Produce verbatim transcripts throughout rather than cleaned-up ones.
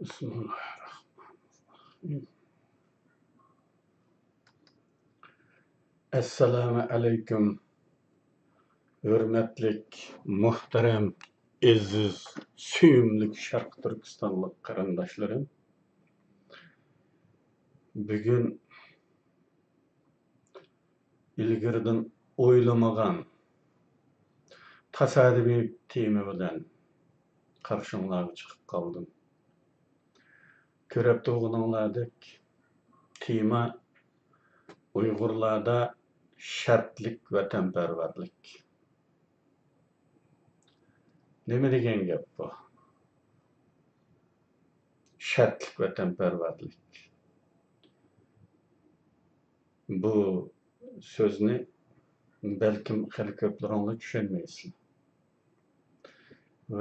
بىسمىللاھىررەھمانىررەھىم. ئەسسالامۇ ئەلەيكۇم، ھۆرمەتلىك، مۇھتەرەم، ئەزىز، سۆيۈملۈك شەرقىي تۈركىستانلىق قېرىنداشلىرىم. بۈگۈن ئىلگىرىدىن ئويلىمىغان تاسادىپىي تېما بىلەن قارشىڭلارغا چىقىپ قالدىم. كۆرۈپ تۇرغىنىڭلاردەك، تېما ئۇيغۇرلاردا شەرتلىك ۋەتەنپەرۋەرلىك. نېمە دېگەن گەپ بۇ؟ شەرتلىك ۋەتەنپەرۋەرلىك. بۇ سۆزنى بەلكىم خېلى كۆپلىرىڭلار چۈشەنمەيسىلەر.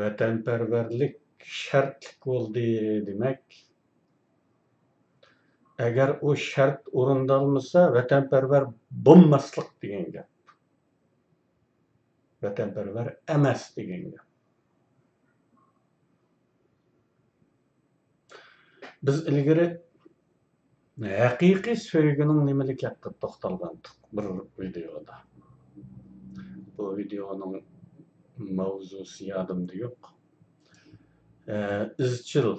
ۋەتەنپەرۋەرلىك شەرتلىك بولدى دېمەك، ئەگەر ئۇ شەرت ئورۇندالمىسا، ۋەتەنپەرۋەر بولماسلىق دېگەن گەپ. ۋەتەنپەرۋەر ئەمەس دېگەن گەپ. بىز ئىلگىرى ھەقىقىي سۆيگۈنىڭ نېمىلىكى ھەققىدە توختالغانتۇق بىر ۋىدېئودا. بۇ ۋىدېئونىڭ ماۋزۇسى يادىمدا يوق. ئە، ئىزچىل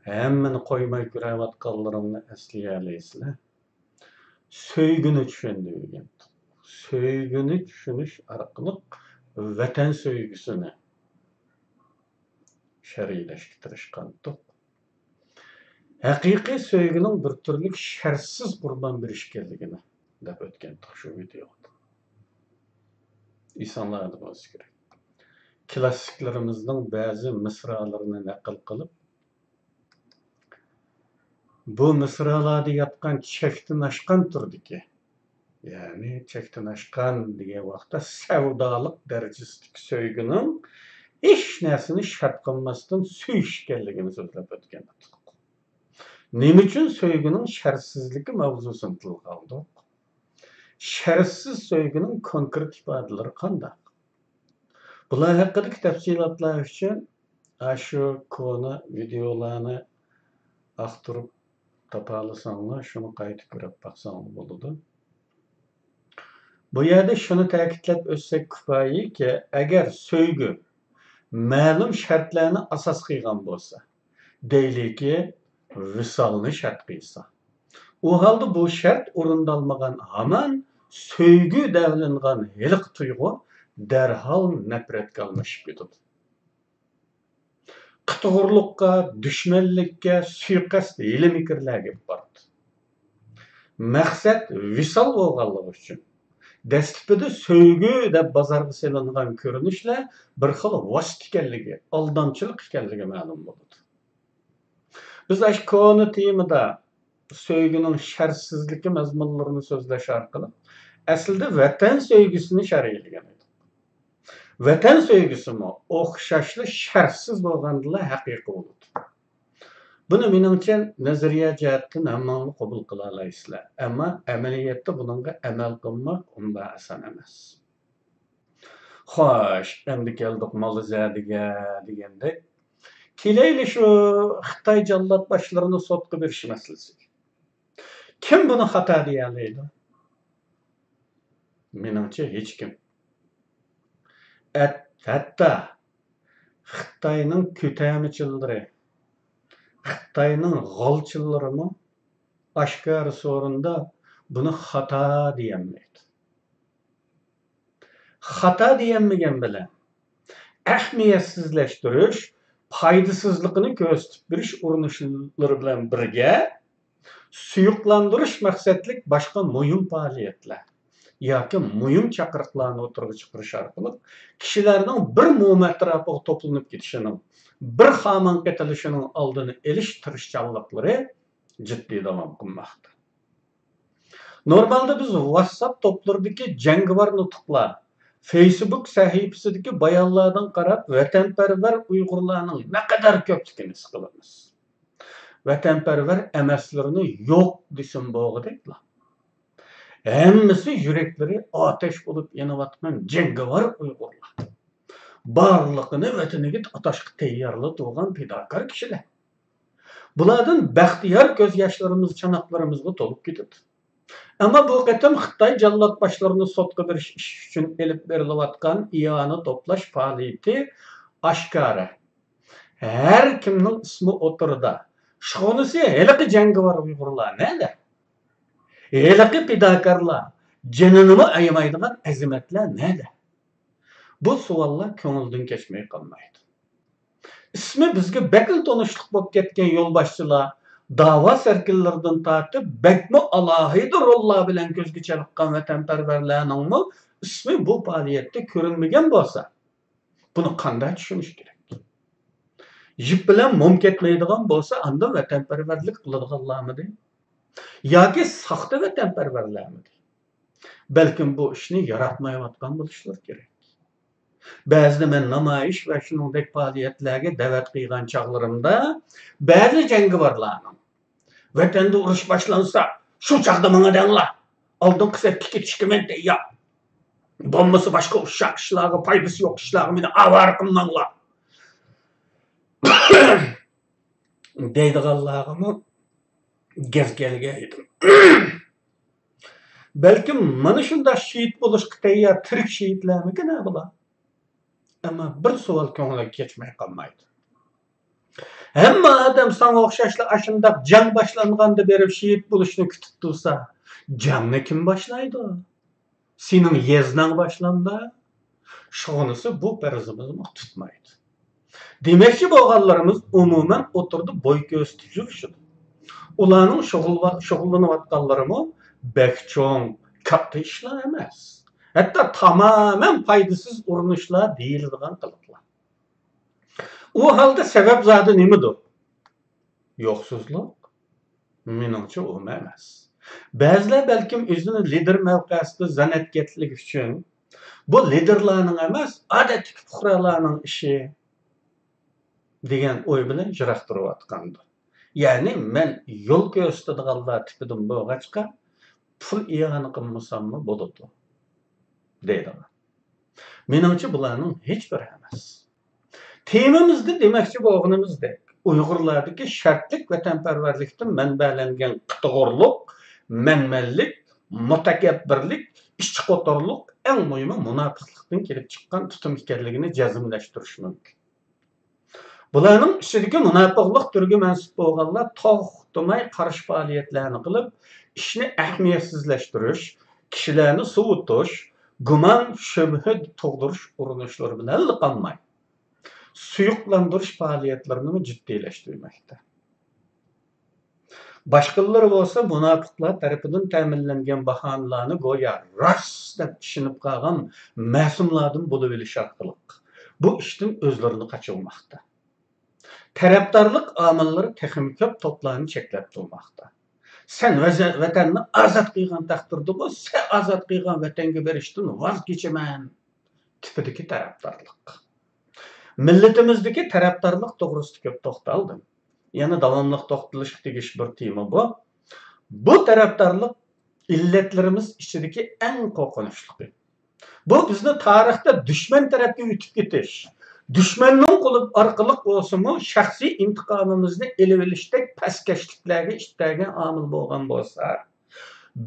ھەممىنى قويماي كۆرۈۋاتقانلىرىڭنى ئەسلىيەلەيسىلەر. سۆيگۈنى چۈشەندۈرگەنتۇق. سۆيگۈنى چۈشىنىش ئارقىلىق ۋەتەن سۆيگۈسىنى شەرھلەشكە تىرىشقانتۇق. ھەقىقىي سۆيگۈنىڭ بىر تۈرلۈك شەرتسىز قۇربان بېرىش ئىكەنلىكىنى دەپ ئۆتكەنتۇق شۇ ۋىدېئودا. ئېسىڭلاردا بولسا كېرەك. كلاسسىكلىرىمىزنىڭ بەزى مىسرالىرىنى نەقىل قىلىپ، بۇ مىسرالاردا ياتقان چەكتىن ئاشقان تۈردىكى، يەنى چەكتىن ئاشقان دېگەن ۋاقىتتا سەۋدالىق دەرىجىسىدىكى سۆيگۈنىڭ ھېچ نەرسىنى شەرت قىلماستىن سۆيۈش ئىكەنلىكىنى سۆزلەپ ئۆتكەن ئىدۇق. نېمە ئۈچۈن سۆيگۈنىڭ شەرتسىزلىكى مەۋزۇسىنى تىلغا ئالدۇق؟ شەرتسىز سۆيگۈنىڭ كونكرېت ئىپادىلىرى قانداق؟ بۇلار ھەققىدىكى تەپسىلاتلار ئۈچۈن ئاشۇ كونا ۋىدېئولارنى ئاختۇرۇپ تاپالىساڭلار، شۇنى قايتا كۆرۈپ باقساڭلار بولىدۇ. بۇ يەردە شۇنى تەكىتلەپ ئۆتسەك كۇپايىكى، ئەگەر سۆيگۈ مەلۇم شەرتلەرنى ئاساس قىلغان بولسا، دەيلىكى، ۋىسالنى شەرت قىلسا، ئۇ ھالدا بۇ شەرت ئورۇندالمىغان ھامان سۆيگۈ دەۋلىنغان ھېلىقى تۇيغۇ دەرھال نەپرەتكە ئالمىشىپ كېتىدۇ. قىتىغۇرلۇققا، دۈشمەنلىككە، سۇيىقەست، ھىيلە-مىكىرلەرگە بارىدۇ. مەقسەت ۋىسال بولغانلىقى ئۈچۈن، دەسلىپىدە سۆيگۈ دەپ بازارغا سېلىنغان كۆرۈنۈشلەر بىر خىل ۋاسىتە ئىكەنلىكى، ئالدامچىلىق ئىكەنلىكى مەلۇم بولىدۇ. بىز ئاشۇ كونا تېمىدا سۆيگۈنىڭ شەرتسىزلىكى مەزمۇنلىرىنى سۆزلەش ئارقىلىق ئەسلىدە ۋەتەن سۆيگۈسىنى شەرھلىگەن ئىدۇق. ۋەتەن سۆيگۈسىمۇ ئوخشاشلا شەرتسىز بولغاندىلا ھەقىقىي بولىدۇ. بۇنى مېنىڭچە نەزەرىيە جەھەتتىن ھەممىڭلار قوبۇل قىلالايسىلەر، ئەمما ئەمەلىيەتتە بۇنىڭغا ئەمەل قىلماق ئۇنداق ئاسان ئەمەس. خوش، ئەمدى كەلدۇق مالىزىيەگە دېگەندەك. كېلەيلى شۇ خىتاي جاللات باشلىرىنى سوتقا بېرىش مەسىلىسىگە. كىم بۇنى خاتا دېيەلەيدۇ؟ مېنىڭچە ھېچكىم. ئەت-، ھەتتا خىتاينىڭ كۆتەرمىچىلىرى، خىتاينىڭ غالچىلىرىمۇ ئاشكارا سورۇندا بۇنى خاتا دېيەلمەيدۇ. خاتا دېيەلمىگەن بىلەن ئەھمىيەتسىزلەشتۈرۈش، پايدىسىزلىقىنى كۆرسىتىپ بېرىش ئۇرۇنۇشلىرى بىلەن بىرگە، سۇيۇقلاندۇرۇش مەقسەتلىك باشقا مۇھىم پائالىيەتلەر ياكى مۇھىم چاقىرىقلارنى ئوتتۇرىغا چىقىرىش ئارقىلىق كىشىلەرنىڭ بىر موما ئەتراپىغا توپلىنىپ كېتىشىنىڭ، بىر خاماڭ قېتىلىشىنىڭ ئالدىنى ئېلىش تىرىشچانلىقلىرى جىددىي داۋام قىلماقتا. نورمالدا بىز ۋاتساپ توپلىرىدىكى جەڭگىۋار نۇتۇقلار، فېيسبۇك سەھىپىسىدىكى بايانلاردىن قاراپ، ۋەتەنپەرۋەر ئۇيغۇرلارنىڭ نەقەدەر كۆپلۈكىنى ھېس قىلىمىز. ۋەتەنپەرۋەر ئەمەسلىرىنى يوق دېسىمۇ بولغۇدەكلا. ھەممىسى يۈرەكلىرى ئاتەش بولۇپ يېنىۋاتقان جەڭگىۋار ئۇيغۇرلار. بارلىقىنى ۋەتىنىگە ئاتاشقا تەييارلا تۇرغان پىداكار كىشىلەر. بۇلاردىن بەختىيار كۆز ياشلىرىمىز چاناقلىرىمىزغا تولۇپ كېتىدۇ. ئەمما بۇ قېتىم خىتاي جاللات باشلىرىنى سوتقا بېرىش ئىشى ئۈچۈن ئېلىپ بېرىلىۋاتقان ئىئانە توپلاش پائالىيىتى ئاشكارا. ھەر كىمنىڭ ئىسمى ئوتتۇرىدا. شۇغىنىسى ھېلىقى جەڭگىۋار ئۇيغۇرلار نەدە؟ ھېلىقى پىداكارلار، جېنىنىمۇ ئايىمايدىغان ئەزىمەتلەر نەدە؟ بۇ سوئاللار كۆڭۈلدىن كەچمەي قالمايدۇ. ئىسمى بىزگە بەكلا تونۇشلۇق بولۇپ كەتكەن يولباشچىلار، داۋا سەركىلىرىدىن تارتىپ بەكمۇ ئالاھىدە روللار بىلەن كۆزگە چېلىققان ۋەتەنپەرۋەرلەرنىڭمۇ ئىسمى بۇ پائالىيەتتە كۆرۈنمىگەن بولسا، بۇنى قانداق چۈشىنىش كېرەك؟ يىپ بىلەن موم كەتمەيدىغان بولسا، ئاندىن ۋەتەنپەرۋەرلىك قىلىدىغانلارمىدى؟ ياكى ساختا ۋەتەنپەرۋەرلەرمىدى؟ بەلكىم بۇ ئىشنى ياراتمايۋاتقان بولۇشلىرى كېرەك. بەزىدە مەن نامايىش ۋە شۇنىڭدەك پائالىيەتلەرگە دەۋەت قىلغان چاغلىرىمدا، بەزى جەڭگىۋارلارنىڭ، «ۋەتەندە ئۇرۇش باشلانسا، شۇ چاغدا ماڭا دەڭلار. ئالدىنقى سەپكە كېتىشكە مەن تەييار. بولمىسا باشقا ئۇششاق ئىشلارغا، پايدىسى يوق ئىشلارغا مېنى ئاۋارە قىلماڭلار» دەيدىغانلارغىمۇ گەز كەلگەن ئىدىم. بەلكىم مانا شۇنداق شېھىت بولۇشقا تەييار تىرىك شېھىتلەرمىكىن ھە بۇلار؟ ئەمما بىر سوئال كۆڭلىگە كەچمەي قالمايدۇ. ھەممە ئادەم ساڭا ئوخشاشلا ئاشۇنداق جەڭ باشلانغاندا بېرىپ شېھىت بولۇشنى كۈتۈپ تۇرسا، جەڭنى كىم باشلايدۇ؟ سېنىڭ يېزناڭ باشلامدا؟ شۇغىنىسى بۇ پەرىزىمىزمۇ تۇتمايدۇ. دېمەكچى بولغانلىرىمىز ئومۇمەن ئوتتۇرىدا بوي كۆرسىتىپ يۈرۈشىدۇ. ئۇلارنىڭ شۇغۇل-، شۇغۇللىنىۋاتقانلىرىمۇ بەك چوڭ، كاتتا ئىشلار ئەمەس. ھەتتا تامامەن پايدىسىز ئۇرۇنۇشلار دېيىلىدىغان قىلىقلار. ئۇ ھالدا سەۋەب زادى نېمىدۇ؟ يوقسۇزلۇق؟ مېنىڭچە ئۇمۇ ئەمەس. بەزىلەر بەلكىم ئۆزىنى لىدىر مەۋقەسىدە زان ئەتكەنلىكى ئۈچۈن، بۇ لىدىرلارنىڭ ئەمەس، ئادەتتىكى پۇقرالارنىڭ ئىشى دېگەن ئوي بىلەن يىراق تۇرۇۋاتقاندۇ. يەنى مەن يول كۆرسىتىدىغانلار تىپىدىن بولغاچقا، پۇل ئىئانە قىلمىساممۇ بولىدۇ دەيدىغان. مېنىڭچە بۇلارنىڭ ھېچبىرى ئەمەس. تېمىمىزدا دېمەكچى بولغىنىمىزدەك، ئۇيغۇرلاردىكى شەرتلىك ۋەتەنپەرۋەرلىكتىن مەنبەلەنگەن قىتىغۇرلۇق، مەنمەنلىك، مۇتەكەببىرلىك، ئىچقوتۇرلۇق، ئەڭ مۇھىمى مۇناپىقلىقتىن كېلىپ چىققان تۇتۇم ئىكەنلىكىنى جەزملەشتۈرۈش مۇمكىن. بۇلارنىڭ ئىچىدىكى مۇناپىقلىق تۈرىگە مەنسۇپ بولغانلار توختىماي قارشى پائالىيەتلەرنى قىلىپ، ئىشنى ئەھمىيەتسىزلەشتۈرۈش، كىشىلەرنى سوۋۇتۇش، گۇمان، شۈبھە تۇغدۇرۇش ئۇرۇنۇشلىرى بىلەنلا قالماي، سۇيۇقلاندۇرۇش پائالىيەتلىرىنىمۇ جىددىيلەشتۈرمەكتە. باشقىلىرى بولسا مۇناپىقلار تەرىپىدىن تەمىنلەنگەن باھانىلارنى گويا راست دەپ ئىشىنىپ قالغان مەسۇملاردىن بولۇۋېلىش ئارقىلىق بۇ ئىشتىن ئۆزلىرىنى قاچۇرماقتا. تەرەپدارلىق ئامىللىرى تېخىمۇ كۆپ توپلارنى چەكلەپ تۇرماقتا. سەن ۋەزە-، ۋەتەننى ئازاد قىلغان تەقدىردىمۇ، سەن ئازاد قىلغان ۋەتەنگە بېرىشتىن ۋاز كېچىمەن تىپىدىكى تەرەپدارلىق. مىللىتىمىزدىكى تەرەپدارلىق توغرىسىدا كۆپ توختالدىم. يەنە داۋاملىق توختىلىشقا تېگىشلىك بىر تېما بۇ. بۇ تەرەپدارلىق ئىللەتلىرىمىز ئىچىدىكى ئەڭ قورقۇنچلۇقى. بۇ بىزنى تارىختا دۈشمەن تەرەپكە ئۆتۈپ كېتىش، دۈشمەننىڭ قولى ئارقىلىق بولسىمۇ شەخسىي ئىنتىقامىمىزنى ئېلىۋېلىشتەك پەسكەشلىكلەرگە ئىتتەرگەن ئامىل بولغان بولسا،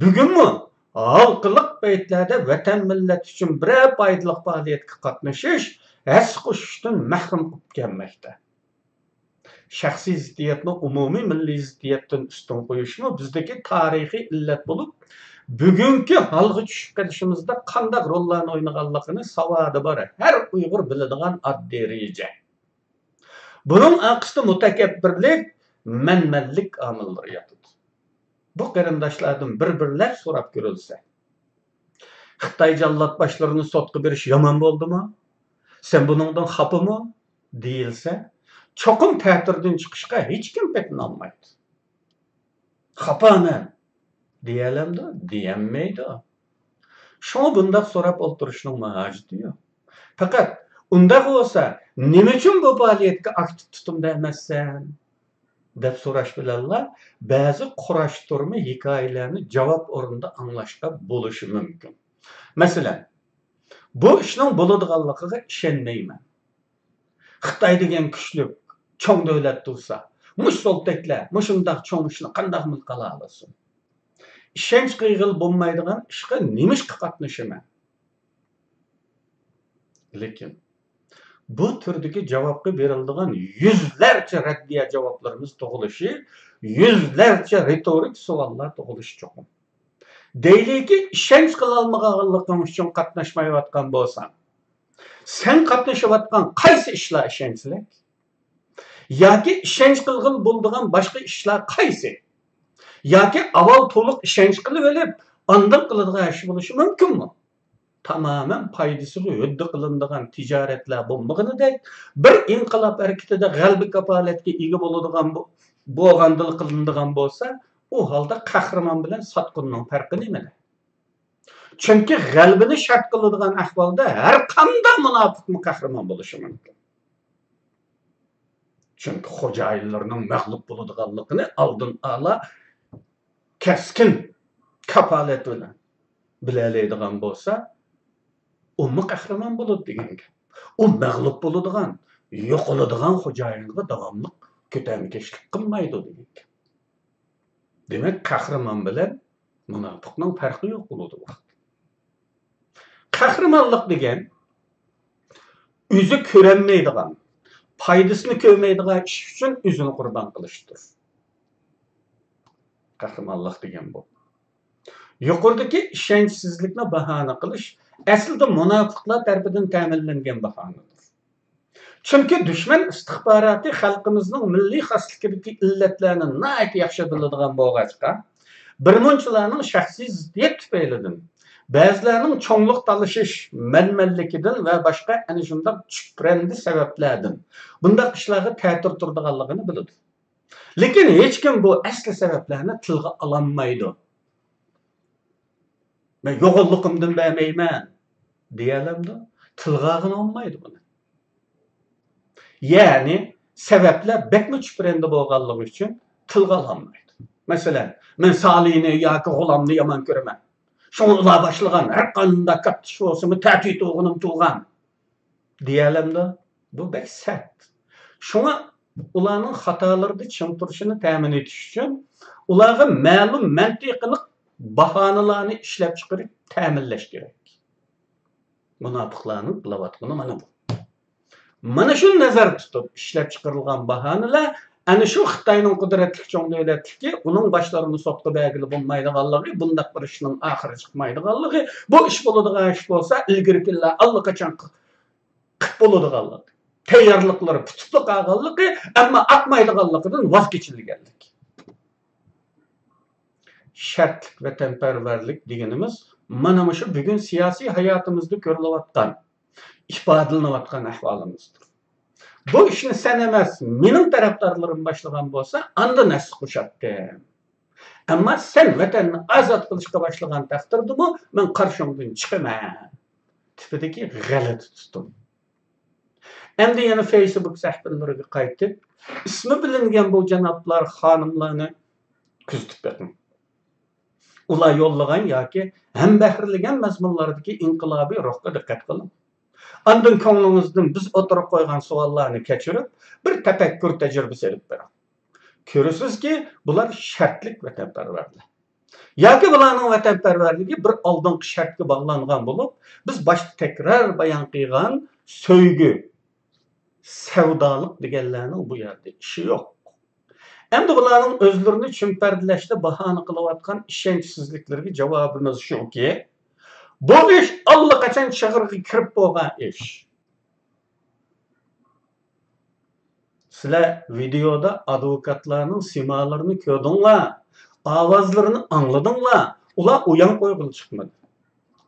بۈگۈنمۇ ھالقىلىق پەيتلەردە ۋەتەن، مىللەت ئۈچۈن بىرەر پايدىلىق پائالىيەتكە قاتنىشىش، ھەسسە قوشۇشتىن مەھرۇم قىلىپ كەلمەكتە. شەخسىي زىددىيەتنى ئومۇمىي مىللىي زىددىيەتتىن ئۈستۈن قويۇشمۇ بىزدىكى تارىخىي ئىللەت بولۇپ، بۈگۈنكى ھالغا چۈشۈپ قېلىشىمىزدا قانداق روللارنى ئوينىغانلىقىنى ساۋادى بار ھەر ئۇيغۇر بىلىدىغان ئاددىي رېجە. بۇنىڭ ئارقىسىدا مۇتەكەببىرلىك، مەنمەنلىك ئامىللىرى ياتىدۇ. بۇ قېرىنداشلاردىن بىر-بىرلەپ سوراپ كۆرۈلسە، «خىتاي جاللات باشلىرىنى سوتقا بېرىش يامان بولدىمۇ؟ سەن بۇنىڭدىن خاپىمۇ؟» دېيىلسە، چوقۇم تەتۈردىن چىقىشقا ھېچكىم پېتىنالمايدۇ. «خاپا مەن» دېيەلەمدۇ؟ دېيەلمەيدۇ. شۇڭا بۇنداق سوراپ ئولتۇرۇشنىڭمۇ ھاجىتى يوق. پەقەت «ئۇنداق بولسا، نېمە ئۈچۈن بۇ پائالىيەتكە ئاكتىپ تۇتۇمدا ئەمەسسەن؟» دەپ سوراش بىلەنلا بەزى قۇراشتۇرما ھېكايىلەرنى جاۋاب ئورنىدا ئاڭلاشقا بولۇشى مۇمكىن. مەسىلەن، «بۇ ئىشنىڭ بولىدىغانلىقىغا ئىشەنمەيمەن. خىتاي دېگەن كۈچلۈك، چوڭ دۆلەت تۇرسا، مۇش سولتەكلەر مۇشۇنداق چوڭ ئىشنى قانداقمۇ قىلالىسۇن؟ ئىشەنچ قىلغىلى بولمايدىغان ئىشقا نېمىشقا قاتنىشىمەن؟ لېكىن بۇ تۈردىكى جاۋابقا بېرىلىدىغان يۈزلەرچە رەددىيە جاۋابلىرىمىز تۇغۇلۇشى، يۈزلەرچە رېتورىك سوئاللار تۇغۇلۇشى چوقۇم. دەيلىكى، ئىشەنچ قىلالمىغانلىقىڭ ئۈچۈن قاتناشمايۋاتقان بولساڭ، سەن قاتنىشىۋاتقان قايسى ئىشلار ئىشەنچلىك؟ ياكى ئىشەنچ قىلغىلى بولىدىغان باشقا ئىشلار قايسى؟ ياكى ئاۋۋال تولۇق ئىشەنچ قىلىۋېلىپ، ئاندىن قىلىدىغان ئىش بولۇشى مۇمكىنمۇ؟ تامامەن پايدىسىغا ھۆددە قىلىنىدىغان تىجارەتلەر بولمىغىنىدەك، بىر ئىنقىلاب ھەرىكىتىدە غەلىبە كاپالەتكە ئىگە بولىدىغان بو-، بولغاندىلا قىلىنىدىغان بولسا، ئۇ ھالدا قەھرىمان بىلەن ساتقۇننىڭ پەرقى نېمىدە؟ چۈنكى غەلىبىنى شەرت قىلىدىغان ئەھۋالدا ھەر قانداق مۇناپىقمۇ قەھرىمان بولۇشى مۇمكىن. چۈنكى خوجايىنلىرىنىڭ مەغلۇپ بولىدىغانلىقىنى ئالدىن ئالا كەسكىن كاپالەت بىلەن بىلەلەيدىغان بولسا، ئۇمۇ قەھرىمان بولىدۇ دېگەن گەپ. ئۇ مەغلۇپ بولىدىغان، يوقىلىدىغان خوجايىنغا داۋاملىق كۆتەرمىكەشلىك قىلمايدۇ دېگەن گەپ. دېمەك، قەھرىمان بىلەن مۇناپىقنىڭ پەرقى يوق بولىدۇ. قەھرىمانلىق دېگەن ئۆزى كۆرەلمەيدىغان، پايدىسىنى كۆرمەيدىغان ئىش ئۈچۈن ئۆزىنى قۇربان قىلىشتۇر. قەھرىمانلىق دېگەن بۇ. يۇقىرىدىكى ئىشەنچسىزلىكنى باھانە قىلىش ئەسلىدە مۇناپىقلار تەرىپىدىن تەمىنلەنگەن باھانىدۇر. چۈنكى دۈشمەن ئىستىخباراتى خەلقىمىزنىڭ مىللىي خاسلىقىدىكى ئىللەتلەرنى ناھايىتى ياخشى بىلىدىغان بولغاچقا، بىرمۇنچىلارنىڭ شەخسىي زىددىيەت تۈپەيلىدىن، بەزىلەرنىڭ چوڭلۇق تالىشىش، مەنمەنلىكىدىن ۋە باشقا ئەنە شۇنداق چۈپرەندە سەۋەبلەردىن بۇنداق ئىشلارغا تەتۈر تۇرىدىغانلىقىنى بىلىدۇ. لېكىن ھېچكىم بۇ ئەسلى سەۋەبلەرنى تىلغا ئالالمايدۇ. «مەن يوغانلىقىمدىن بەرمەيمەن» دېيەلەمدۇ؟ تىلغا ئالغىلى بولمايدۇ بۇنى. يەنى سەۋەبلەر بەكمۇ چۈپرەندە بولغانلىقى ئۈچۈن تىلغا ئالالمايدۇ. مەسىلەن، «مەن سالىنى ياكى غۇلامنى يامان كۆرىمەن. شۇڭا ئۇلار باشلىغان ھەر قانداق كاتتا ئىش بولسىمۇ تەتۈر تۇرغىنىم تۇرغان» دېيەلەمدۇ؟ بۇ بەك سەت. شۇڭا ئۇلارنىڭ خاتالىرىدا چىڭ تۇرۇشىنى تەمىن ئېتىش ئۈچۈن ئۇلارغا مەلۇم مەنتىقلىق باھانىلارنى ئىشلەپچىقىرىپ تەمىنلەش كېرەك. مۇناپىقلارنىڭ قىلىۋاتقىنى مانا بۇ. مانا شۇ نەزەر تۇتۇپ ئىشلەپچىقىرىلغان باھانىلەر ئەنە شۇ خىتاينىڭ قۇدرەتلىك چوڭ دۆلەتلىكى، ئۇنىڭ باشلىرىنى سوتقا بەرگىلى بولمايدىغانلىقى، بۇنداق بىر ئىشنىڭ ئاخىرى چىقمايدىغانلىقى، بۇ ئىش بولىدىغان ئىش بولسا ئىلگىرىكىلەر ئاللىقاچان قىلىپ بولىدىغانلىقى، تەييارلىقلىرى پۈتۈپلا قالغانلىقى، ئەمما ئاقمايدىغانلىقىدىن ۋاز كېچىلگەنلىك. شەرتلىك ۋەتەنپەرۋەرلىك دېگىنىمىز مانا مۇشۇ بۈگۈن سىياسىي ھاياتىمىزدا كۆرۈلۈۋاتقان، ئىپادىلىنىۋاتقان ئەھۋالىمىزدۇر. بۇ ئىشنى سەن ئەمەس، مېنىڭ تەرەپدارلىرىم باشلىغان بولسا، ئاندىن ھەسسە قوشاتتىم. ئەمما سەن ۋەتەننى ئازاد قىلىشقا باشلىغان تەقدىردىمۇ مەن قارشىڭدىن چىقىمەن تىپىدىكى غەلىتە تۇتۇم. ئەمدى يەنە فېيسبۇك سەھىپىلىرىگە قايتىپ، ئىسمى بىلىنگەن بۇ جانابلار، خانىملارنى كۆزىتىپ بېقىڭ. ئۇلار يوللىغان ياكى ھەمبەھىرلىگەن مەزمۇنلاردىكى ئىنقىلابىي روھقا دىققەت قىلىڭ. ئاندىن كۆڭلىڭىزدىن بىز ئوتتۇرىغا قويغان سوئاللارنى كەچۈرۈپ، بىر تەپەككۇر تەجرىبىسى ئېلىپ بېرىڭ. كۆرىسىزكى، بۇلار شەرتلىك ۋەتەنپەرۋەرلەر. ياكى بۇلارنىڭ ۋەتەنپەرۋەرلىكى بىر ئالدىنقى شەرتكە باغلانغان بولۇپ، بىز باشتا تەكرار بايان قىلغان سۆيگۈ، سەۋدالىق دېگەنلەرنىڭ بۇ يەردە ئىشى يوق. ئەمدى بۇلارنىڭ ئۆزلىرىنى چۈمپەردىلەشتە باھانە قىلىۋاتقان ئىشەنچسىزلىكلىرىگە جاۋابىمىز شۇكى، بۇ ئىش ئاللىقاچان چىغىرغا كىرىپ بولغان ئىش. سىلەر ۋىدېئودا ئادۋوكاتلارنىڭ سىمالىرىنى كۆردۈڭلار، ئاۋازلىرىنى ئاڭلىدىڭلار، ئۇلار ئۇيان قويغىلى چىقمىدى.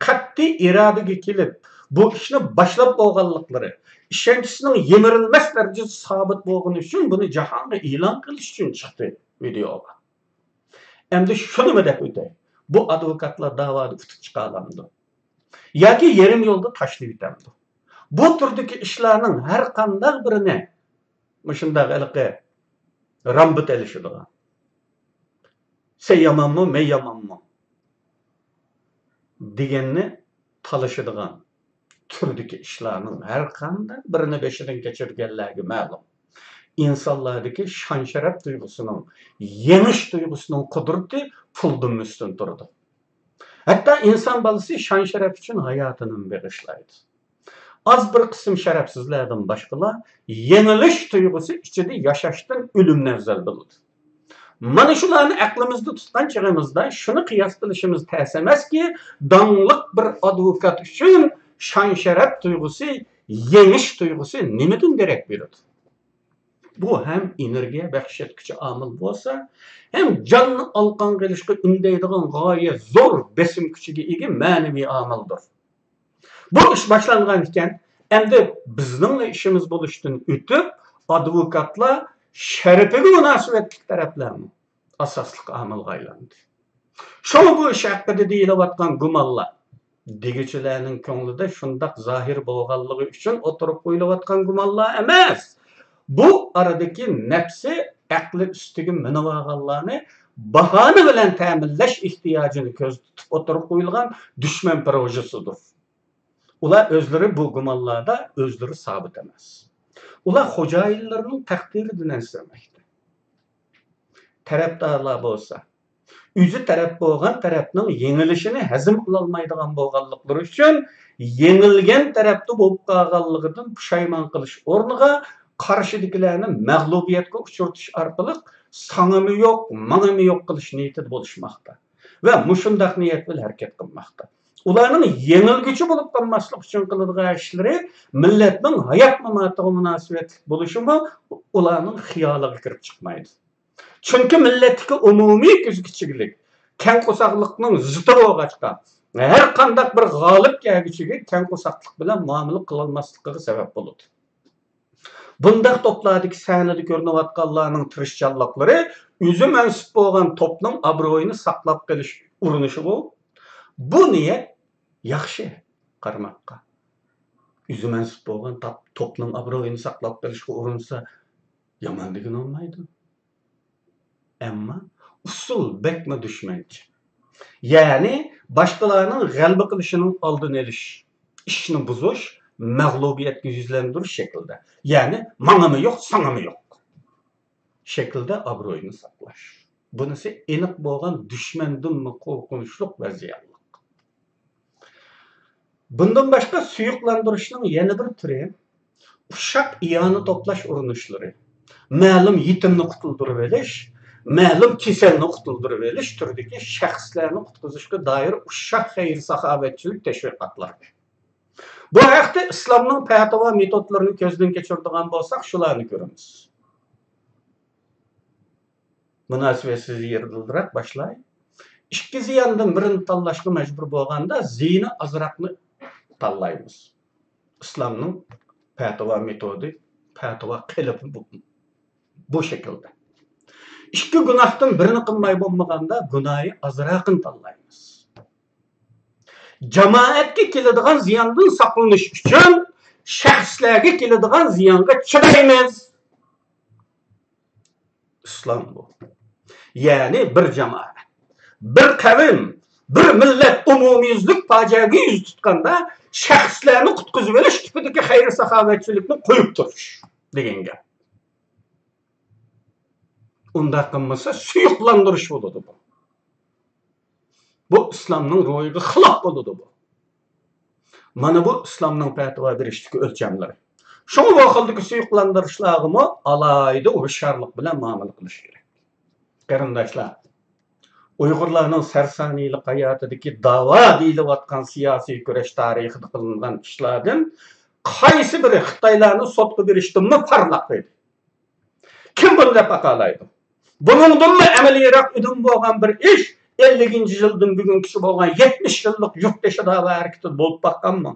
قەتئىي ئىرادىگە كېلىپ، بۇ ئىشنى باشلاپ بولغانلىقلىرى، ئىشەنچىسىنىڭ يىمىرىلمەس دەرىجىدە سابىت بولغىنى ئۈچۈن بۇنى جاھانغا ئېلان قىلىش ئۈچۈن چىقتى ۋىدېئوغا. ئەمدى شۇنىمۇ دەپ ئۆتەي، بۇ ئادۋوكاتلار داۋادا ئۇتۇپ چىقالامدۇ؟ ياكى يېرىم يولدا تاشلىۋېتەمدۇ؟ بۇ تۈردىكى ئىشلارنىڭ ھەر قانداق بىرىنى مۇشۇنداق ھېلىقى رامبۇت ئېلىشىدىغان، سەن يامانمۇ، مەن يامانمۇ دېگەننى تالىشىدىغان تۈردىكى ئىشلارنىڭ ھەر قانداق بىرىنى بېشىدىن كەچۈرگەنلەرگە مەلۇم. ئىنسانلاردىكى شان-شەرەپ تۇيغۇسىنىڭ، يېڭىش تۇيغۇسىنىڭ قۇدرىتى پۇلدىنمۇ ئۈستۈن تۇرىدۇ. ھەتتا ئىنسان بالىسى شان-شەرەپ ئۈچۈن ھاياتىنىمۇ بېغىشلايدۇ. ئاز بىر قىسىم شەرەپسىزلەردىن باشقىلار يېڭىلىش تۇيغۇسى ئىچىدە ياشاشتىن ئۆلۈمنى ئەۋزەل بىلىدۇ. مانا شۇلارنى ئەقلىمىزدە تۇتقان چېغىمىزدا شۇنى قىياس قىلىشىمىز تەس ئەمەسكى، داڭلىق بىر ئادۋوكات ئۈچۈن شان-شەرەپ تۇيغۇسى، يېڭىش تۇيغۇسى نېمىدىن دېرەك بېرىدۇ؟ بۇ ھەم ئېنېرگىيە بەخش ئەتكۈچى ئامىل بولسا، ھەم جاننى ئالقان قىلىشقا ئۈندەيدىغان غايەت زور بېسىم كۈچىگە ئىگە مەنىۋى ئامىلدۇر. بۇ ئىش باشلانغان ئىكەن، ئەمدى بىزنىڭلا ئىشىمىز بولۇشتىن ئۆتۈپ، ئادۋوكاتلار شەرىپىگە مۇناسىۋەتلىك تەرەپلەرمۇ ئاساسلىق ئامىلغا ئايلاندى. شۇڭا بۇ ئىش ھەققىدە دېيىلىۋاتقان گۇمانلار دېگۈچىلەرنىڭ كۆڭلىدە شۇنداق زاھىر بولغانلىقى ئۈچۈن ئوتتۇرىغا قويۇلۇۋاتقان گۇمانلار ئەمەس. بۇ ئارىدىكى نەپسى ئەقلى ئۈستىگە مىنىۋالغانلارنى باھانە بىلەن تەمىنلەش ئېھتىياجىنى كۆزدە تۇتۇپ ئوتتۇرىغا قويۇلغان دۈشمەن پروژىسىدۇر. ئۇلار ئۆزلىرى بۇ گۇمانلاردا ئۆزلىرى سابىت ئەمەس. ئۇلار خوجايىنلىرىنىڭ تەقدىرىدىن ئەنسىرىمەكتە. تەرەپدارلار بولسا، ئۆزى تەرەپ بولغان تەرەپنىڭ يېڭىلىشىنى ھەزىم قىلالمايدىغان بولغانلىقلىرى ئۈچۈن، يېڭىلگەن تەرەپتە بولۇپ قالغانلىقىدىن پۇشايمان قىلىش ئورنىغا، قارشىدىكىلەرنى مەغلۇبىيەتكە ئۇچرىتىش ئارقىلىق ساڭىمۇ يوق، ماڭىمۇ يوق قىلىش نىيىتىدە بولۇشماقتا ۋە مۇشۇنداق نىيەت بىلەن ھەرىكەت قىلماقتا. ئۇلارنىڭ يېڭىلگۈچى بولۇپ قالماسلىق ئۈچۈن قىلىدىغان ئىشلىرى مىللەتنىڭ ھايات-ماماتىغا مۇناسىۋەتلىك بولۇشىمۇ ئۇلارنىڭ خىيالىغا كىرىپ چىقمايدۇ. چۈنكى مىللەتتىكى ئومۇمىي كۆزگىچىلىك كەڭ قورساقلىقنىڭ زىتى بولغاچقا، ھەر قانداق بىر غالىب كەلگۈچىگە كەڭ قورساقلىق بىلەن مۇئامىلە قىلالماسلىقىغا سەۋەب بولىدۇ. بۇنداق توپلاردىكى سەھنىدە كۆرۈنۈۋاتقانلارنىڭ تىرىشچانلىقلىرى ئۆزى مەنسۇپ بولغان توپنىڭ ئابرۇيىنى ساقلاپ قېلىش ئۇرۇنۇشىغۇ. بۇ نىيەت ياخشى قارىماققا. ئۆزى مەنسۇپ بولغان تاپ-، توپنىڭ ئابرۇيىنى ساقلاپ قېلىشقا ئۇرۇنسا، يامان دېگىلى بولمايدۇ. ئەمما ئۇسۇل بەكمۇ دۈشمەنچە. يەنى باشقىلارنىڭ غەلىبە قىلىشىنىڭ ئالدىنى ئېلىش، ئىشنى بۇزۇش، مەغلۇبىيەتكە يۈزلەندۈرۈش شەكلىدە. يەنى ماڭىمۇ يوق، ساڭىمۇ يوق شەكلىدە ئابرۇينى ساقلاش. بۇنىسى ئېنىق بولغان دۈشمەندىنمۇ قورقۇنچلۇق ۋە زىيانلىق. بۇندىن باشقا، سۇيۇقلاندۇرۇشنىڭ يەنە بىر تۈرى ئۇششاق ئىئانە توپلاش ئۇرۇنۇشلىرى، مەلۇم يېتىمنى قۇتۇلدۇرۇۋېلىش، مەلۇم كېسەلنى قۇتۇلدۇرۇۋېلىش تۈرىدىكى شەخسلەرنى قۇتقۇزۇشقا دائىر ئۇششاق خەير-ساخاۋەتچىلىك تەشۋىقاتلار. بۇ ھەقتە ئىسلامنىڭ پەتىۋا مېتودلىرىنى كۆزدىن كەچۈرىدىغان بولساق، شۇلارنى كۆرىمىز. مۇناسىۋەتسىز يېرىدىنراق باشلاي. ئىككى زىياندىن بىرىنى تاللاشقا مەجبۇر بولغاندا، زىيىنى ئازراقنى تاللايمىز. ئىسلامنىڭ پەتىۋا مېتودى، پەتىۋا قېلىپى بۇ، بۇ شەكىلدە. ئىككى گۇناھتىن بىرىنى قىلماي بولمىغاندا، گۇناھى ئازراقىنى تاللايمىز. جامائەتكە كېلىدىغان زىياندىن ساقلىنىش ئۈچۈن شەخسلەرگە كېلىدىغان زىيانغا چىدايمىز. ئىسلام بۇ. يەنى بىر جامائەت، بىر قەۋم، بىر مىللەت ئومۇميۈزلۈك پاجىئەگە يۈز تۇتقاندا، شەخسلەرنى قۇتقۇزۇۋېلىش تىپىدىكى خەير-ساخاۋەتچىلىكنى قويۇپ تۇرۇش دېگەن گەپ. ئۇنداق قىلمىسا، سۇيۇقلاندۇرۇش بولىدۇ بۇ. بۇ ئىسلامنىڭ روھىغا خىلاپ بولىدۇ بۇ. مانا بۇ ئىسلامنىڭ پەتىۋا بېرىشتىكى ئۆلچەملىرى. شۇڭا بۇ خىلدىكى سۇيۇقلاندۇرۇشلارغىمۇ ئالاھىدە ھوشيارلىق بىلەن مۇئامىلە قىلىش كېرەك. قېرىنداشلار، ئۇيغۇرلارنىڭ سەرسانىيلىق ھاياتىدىكى داۋا دېيىلىۋاتقان سىياسىي كۈرەش تارىخىدا قىلىنغان ئىشلاردىن قايسى بىرى خىتايلارنى سوتقا بېرىشتىنمۇ پارلاق ئىدى؟ كىم بۇنى دەپ باقالايدۇ؟ بۇنىڭدىنمۇ ئەمەلىيرەك ئۈنۈم بولغان بىر ئىش، ئەللىكىنچى يىلدىن بۈگۈنگىچە بولغان يەتمىش يىللىق يۇرتدىشى داۋا ھەرىكىتى بولۇپ باققانمۇ؟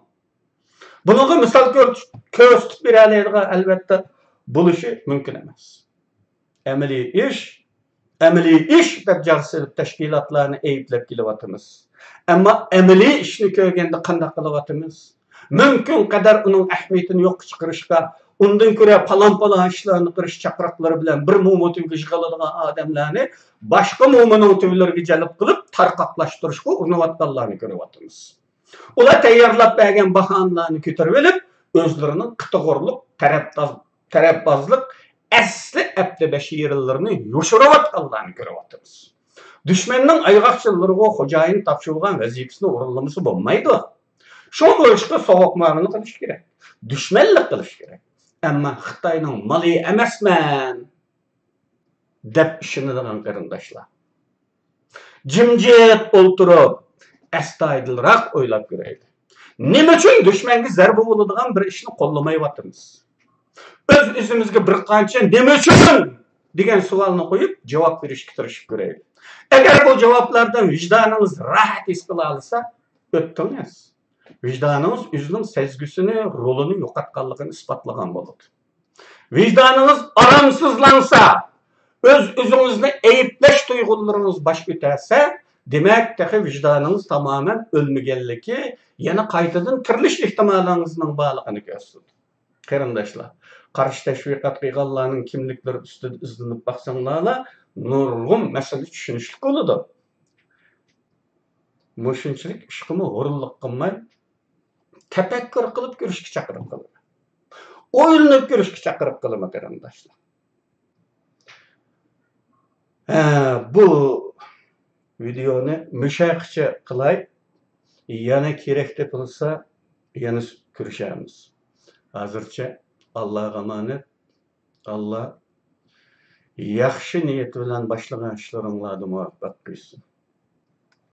بۇنىڭغا مىسال كۆرسىتىپ، كۆرسىتىپ بېرەلەيدىغان، ئەلۋەتتە، بولۇشى مۇمكىن ئەمەس. ئەمەلىي ئىش، ئەمەلىي ئىش دەپ جاغ سېلىپ تەشكىلاتلارنى ئەيىبلەپ كېلىۋاتىمىز. ئەمما ئەمەلىي ئىشنى كۆرگەندە قانداق قىلىۋاتىمىز؟ مۇمكىن قەدەر ئۇنىڭ ئەھمىيىتىنى يوققا چىقىرىشقا، ئۇندىن كۆرە پالان-پالان ئىشلارنى قىلىش چاقىرىقلىرى بىلەن بىر موما تۈۋگە يىغىلىدىغان ئادەملەرنى باشقا مومىنىڭ تۈۋلىرىگە جەلپ قىلىپ، تارقاقلاشتۇرۇشقا ئۇرۇنۇۋاتقانلارنى كۆرۈۋاتىمىز. ئۇلار تەييارلاپ بەرگەن باھانىلەرنى كۆتۈرۈۋېلىپ، ئۆزلىرىنىڭ قىتىغۇرلۇق، تەرەپداز-، تەرەپبازلىق، ئەسلى ئەپتى بەشىرىلىرىنى يوشۇرۇۋاتقانلارنى كۆرۈۋاتىمىز. دۈشمەننىڭ ئايغاقچىلىرىغا خوجايىن تاپشۇرغان ۋەزىپىسىنى ئورۇنلىمىسا بولمايدۇ. شۇڭا بۇ ئىشقا سوغۇق مۇئامىلە قىلىش كېرەك. دۈشمەنلىك قىلىش كېرەك. ئەمما خىتاينىڭ مالى ئەمەسمەن دەپ ئىشىنىدىغان قېرىنداشلار، جىمجىت ئولتۇرۇپ، ئەستايىدىلراق ئويلاپ كۆرەيلى. نېمە ئۈچۈن دۈشمەنگە زەربە بولىدىغان بىر ئىشنى قوللىمايۋاتىمىز؟ ئۆز-ئۆزىمىزگە بىر قانچە «نېمە ئۈچۈن؟» دېگەن سوئالنى قويۇپ، جاۋاب بېرىشكە تىرىشىپ كۆرەيلى. ئەگەر بۇ جاۋابلاردىن ۋىجدانىڭىز راھەت ھېس قىلالىسا، ئۆتتىڭىز. ۋىجدانىڭىز ئۆزىنىڭ سەزگۈسىنى، رولىنى يوقاتقانلىقىنى ئىسپاتلىغان بولىدۇ. ۋىجدانىڭىز ئارامسىزلانسا، ئۆز-ئۆزىڭىزنى ئەيىبلەش تۇيغۇلىرىڭىز باش كۆتەرسە، دېمەك، تېخى ۋىجدانىڭىز تامامەن ئۆلمىگەنلىكى، يەنە قايتىدىن تىرىلىش ئېھتىمالىڭىزنىڭ بارلىقىنى كۆرسىتىدۇ. قېرىنداشلار، قارشى تەشۋىقات قىلغانلارنىڭ كىملىكلىرى ئۈستىدە ئىزدىنىپ باقساڭلارلا، نۇرغۇن مەسىلە چۈشىنىشلىك بولىدۇ. مۇشۇنچىلىك ئىشقىمۇ ھۇرۇنلۇق قىلماي، تەپەككۇر قىلىپ كۆرۈشكە چاقىرىق قىلىمەن. ئويلىنىپ كۆرۈشكە چاقىرىق قىلىمەن، قېرىنداشلار. ھە، بۇ ۋىدېئونى مۇشۇ يەرگىچە قىلاي. يەنە كېرەك تېپىلسا، يەنە كۆرۈشەرمىز. ھازىرچە ئاللاغا ئامانەت. ئاللا ياخشى نىيەت بىلەن باشلىغان ئىشلىرىڭلاردا مۇۋەپپەق قىلسۇن.